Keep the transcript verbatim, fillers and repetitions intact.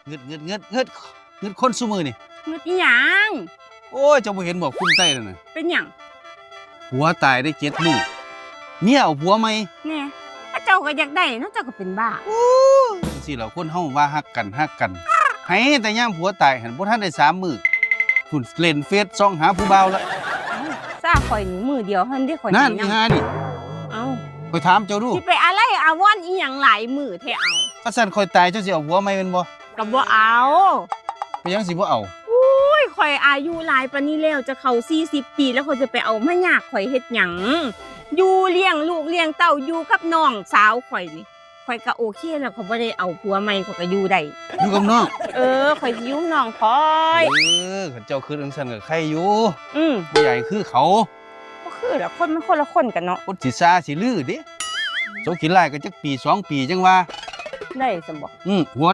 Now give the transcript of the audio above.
งึดงึดงึดงึดงึดคนซุมื้อนี่ งึดอีหยัง โอ้ย เจ้าบ่เห็นบ่ กรุงไทยนั่นน่ะ เป็นหยัง ผัวตายได้เจ็ดมื้อ เมียเอาผัวใหม่ แน่ ถ้าเจ้าก็อยากได้เนาะ เจ้าก็เป็นบ้า โอ้ย จั่งซี้ล่ะ คนเฮาว่าฮักกัน ฮักกัน ให้แต่ยามผัวตายหั่น บ่ทันได้สามมื้อ พุ้นเล่นเฟซส่องหาผู้บ่าวละ เอ้า ซ่าข่อยนี่มื้อเดียวหั่นเด้ ข่อย นั่น เป็นหยัง อีห่านี่ เอ้า ข่อยถามเจ้าดู สิไปอาลัยอาวรณ์อีหยังหลายมื้อแท้ เอ้า คันซั้นข่อยตายเจ้าสิเอาผัวใหม่แม่นบ่ ก็บ่เอา เป็นหยังสิบ่เอา อุ้ย ข่อยอายุหลายปานนี้แล้ว จะเข้าสี่สิบปีแล้ว ข่อยจะไปเอามายากข่อยเฮ็ดหยัง อยู่เลี้ยงลูกเลี้ยงเต้าอยู่กับน้องสาวข่อยนี่ ข่อยก็โอเคแล้ว ข่อยบ่ได้เอาผัวใหม่ ข่อยก็อยู่ได้ อยู่กับน้อง เออ ข่อยสิอยู่กับน้องข่อย เออ คันเจ้าคิดจั่งซั้นก็ไคอยู่ อืม บ่อยากให้คือเขา บ่คือล่ะ คนมันคนละคนกันเนาะ คนสิซ่าสิลือเด้ โสขี้ร้ายก็จักปีสองปีจั่งว่า ได้ซั่นบ่ อืม หัว